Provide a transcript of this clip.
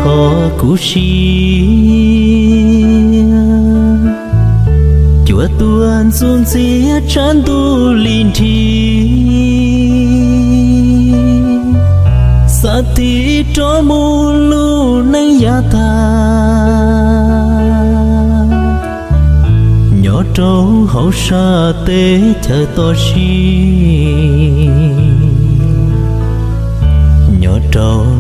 Qhov kuv siab cuav tuag ntxuj ntxiab tshav ntuj li nrhi, xav tig rov mus lub neej yav tag, nyob rau hauv sab teb chaws toj siab, nyob rau